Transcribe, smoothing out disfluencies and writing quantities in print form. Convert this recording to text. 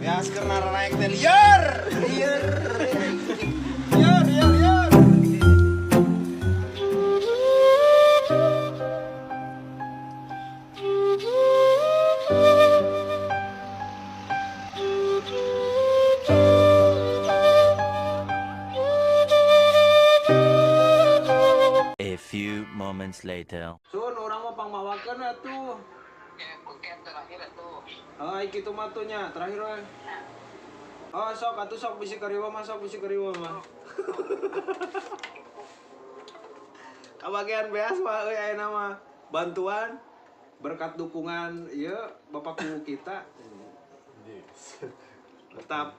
Beas keur naik teh lieur. Lieur. Lieur, lieur, lieur. A few moments later. Sun, urang mah pangmawakeun atuh. Oke, terakhir atuh. Oh, kitu mah tuh nya, terakhir we. Oh, sok atuh sok bisi kariwa mah, sok bisi kariwa mah. Kabagian beas mah euy ayeuna mah bantuan berkat dukungan ieu Bapak Kuwu kita. Tetap.